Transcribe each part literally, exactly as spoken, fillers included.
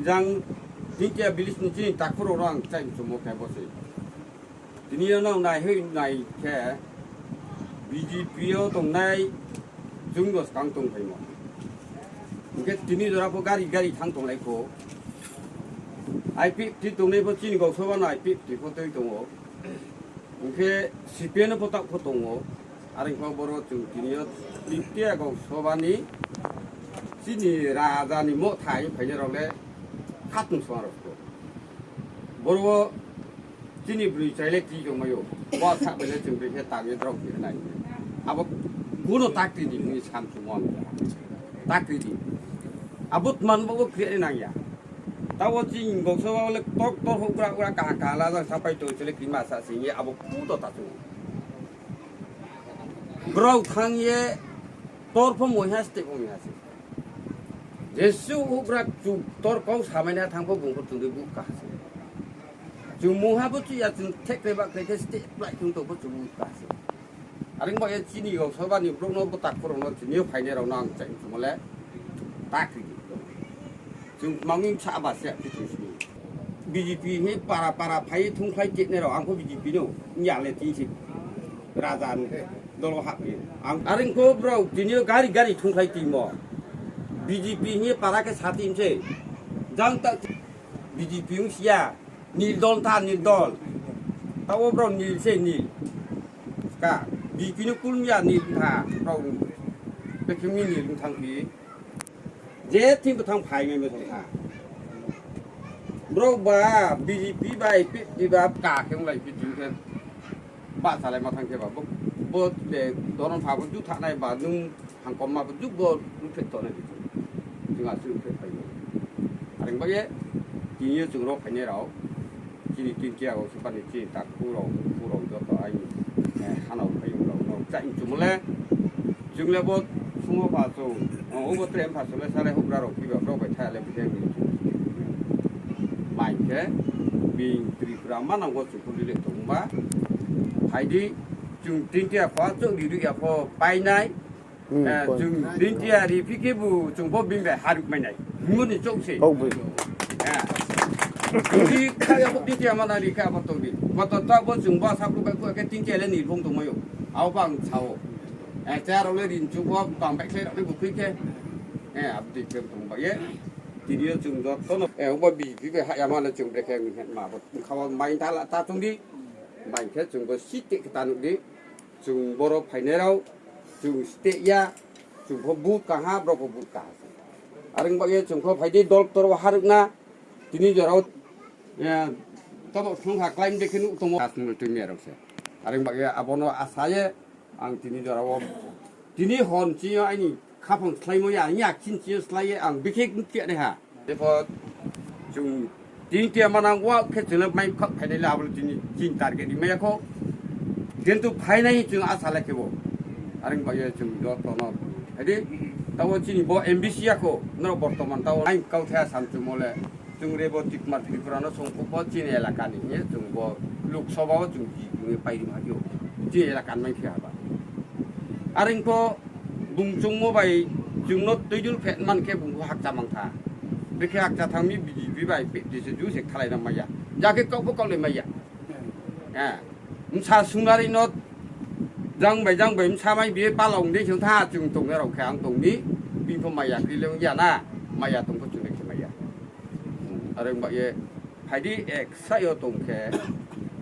Jang Dinkia village ni chini takhurok no ang chai chumo khe bo se. Tini ano nai hoi nai khe B J P o tongnai chwng dos kang tong phaimo. Hingke tini jora pho gari gari thang tonglai kho. I P F T tongnai pho chini goksoba no I P F T pho twi tongo. Hingke C P M no pho tak pho tongo. Are wngkha boro chwng tini o Dinkia goksoba ni chini raja ni mo thai phainai rok le khatung song rok. Boro chini bwrwi chailai twi tongmaio. Bo sak bai le chwng bai khe tangwi drop khe nai. Abo kuno tak twi di hwnwi sam chungo ang. Tak twi di. Abo tman bo kre nang ya. Tabo chini goksoba le tok tok hukra hukra kaha kaha lajak sapai to chele kima sa singye abo kuto ta chungo. Bwrok thang ye tor pho moiha step moiha se. Jesu hukra chuk tor kok samaina thang pho bung pho chungui bu kahase. Chumung ha bo chuya chwng thek re bak re khe step lai thung to bo chumung kahase. Are wngba ye chini goksoba ni borok no bo tak phuru no chini phainai rok no ang chai chumo le tak ri di. Chwng mangwi sa ba se kitu sini. B J P ni para para phai thung khlai tei nai rok ang pho B J P no nya le twi si raja ni dolo hap ni. Ang are wngkho bro tini o gari gari thung khlai twi mo. B J P ni para khe sa twi se. Jang ta B J P wng sia. Nil dol ta nil dol. Ta o bro nil se nil. Ka B J P no kul ya nil ta bro. Bekhim ni nil thang phi. Je thing bwthang phai nai methang kha. Borok ba B J P bai P F T ba ka khe wng lai P T khe ba salai ma thang khe ba bo bo de doron pha bo ju tha nai ba nung thang kom ma bo ju bo ruphet to nai. Chwng a chwng ruphet phai nai. Areng ba ye tini yo chwng rok phai nai rao. Chini tin tiya o supa ni chini tak puro puro joto ai, eh, hano phai rok no chai chumle. Chwng le bo sumo pha chwng, o bo tre pha chwng le sale hukra rok phiba rok bai thaya le bujeng ni. Mai khe bini Tripura ma nango chukuli le tong ba. Hai di chwng tin tiya pha chwng ri ri ya pho pai nai. Hmm, eh, poi. Chwng tin tiya ri phi khe bu chwng bo bini bai haruk mai nai. Himo ni chok se. Kok bui. Eh. Ri kha ya bo tin tiya ma na ri kha bo tong di. Bo to ta bo chwng ba sa bu bai ko khe tin tiya le ni phong tong mayo. Abo bang sao. Eh, cha rok le rin chu bo bang bai khlai rok le bu khui khe. Eh, abdi khe tong ba ye. Tini yo chwng joto no. Eh, bo B J P bai ha ya ma le chwng bre khe ni ma bo. Kha bo mai ta la ta tong di. Mai khe chwng bo si te khe ta nuk di. Chwng borok phainai rok, chwng site ya, chwng pho but kaha, borok pho but kaha. Areng bagwi chwng pho phaidi dol tor o harwkna, tini jora o, eh, tabok thwng kha claim de khe nuk tongo. Kasmul twi miyarok se. Areng bagwi abono asaye, ang tini jora o, tini hon chini o ani khapang slai mo ya, ani yakchin chini o slai ye, ang bikhe nuk ya de ha. Therefore, chwng tin tiya manang wa khe chwngno mai khok khainai le abo chini chin target ni maya kho. Kintu phainai chwng asa le khebo. Areng bagwi chwng joto no. Hadi, tabo chini bo M B C ya kho, no bortoman tabo ai kau thaya san chwngmo le. Chwng re bo Tikmar Tripura no song kho chini elaka ni, chwng bo Lok Sabha o chwng ji chwng pai ri ma kho. Chini elaka ni mai khe haba. Areng kho bung chwngmo bai chwngno twi dul phet man khe bung hakcha mang tha. Bikhe hakcha thangmi B J P bai P T C ju se khalai na maya. Ja khe kok bo kok le maya. Eh. Msa sungnari no jang bai jang bai msa mai biye palong de chwng tha chwng tong rok khe ang tong ni. Bini pho maya kri le ya na. Maya tong kho chwng khe maya. Areng ba ye Phaidi ek side o tong khe,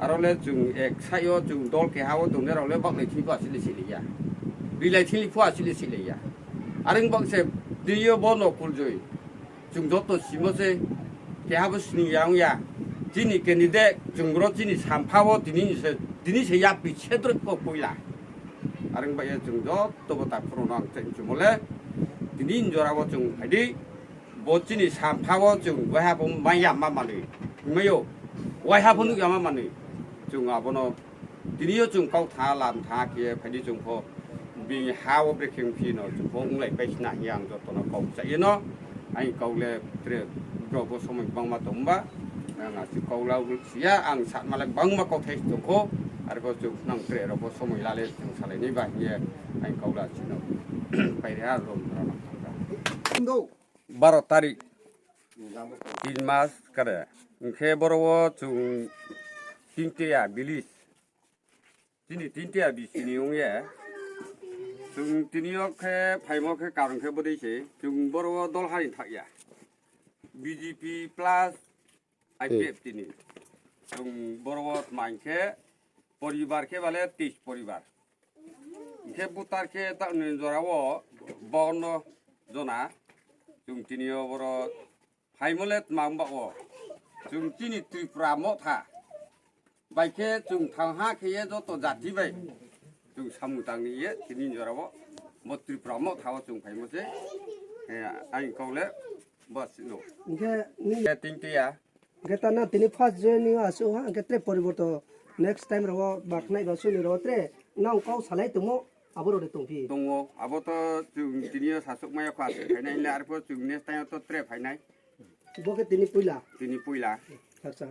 aro le chwng ek side o chwng dol keha o tongnai rok le bak lai thili phu asile sile ya. Ri lai thili phu asile sile ya. Areng bak se twi o bo no kuljui. Chwng joto simo se keha bo sini ya wng ya. Chini candidate chwng ro chini sampha o tini se, tini se ya pi se droi ko koila. Areng bak ye chwng joto bo ta phuru no ang chai chumole. Tini jora o chwng phaidi. Bo chini sampha o chwng waiha bo maya ma manwi. Hwnwi o, waiha bo nukya ma manwi. Chwng abono tini o chwng kok tha lam tha khe phaidi chwng pho bini ha o brekeng phino chwng pho wng lai pai sina hiya ang joto no kok cha ye no. Ang kok le tre bro bo somoi bangma tong ba. Ang asi kok la siya ang satma le bangma kok thai tong kho. Ar bo chwng nang tre ro bo somoi la le chwng salai ni ba hiye ang kok la chino. Pai re ha ro ro no. Baro tarik Tin mas kare. Hwnkhe boro o chwng Tintia village. Chini Tintia bisini wngya. Chwng tini o khe phaimo khe karon khe bodei se. Chwng boro o dol hani thakya. B J P plus I P F tini. Chwng boro o tma hinkhe poribar khe bale teis poribar. Hinkhe butar khe ta ni jora o bawanno jona. Chwng tini o boro phaimole tma wngba o. Chwng chini Tripura motha. Bai khe chwng thang ha khe ye joto jati bai. Chwng samung tang ni ye tini jora o. Bo Tripura motha o chwng phaimo se. Eh, ani kok le bas no. Hwnkhe ni Khe Tintia. Hwnkhe ta na tini first joining o aswk ha, hwnkhe tre poriborto next time rogo baknai ba suni rogo tre nang kok salai tongmo abo rode tongphi. Tongo, abo to chwng tini o sasuk maya kho aswk phainai hwnle arpho chwng next time o to tre phainai. Bo khe tini puila. Tini puila. Saksa.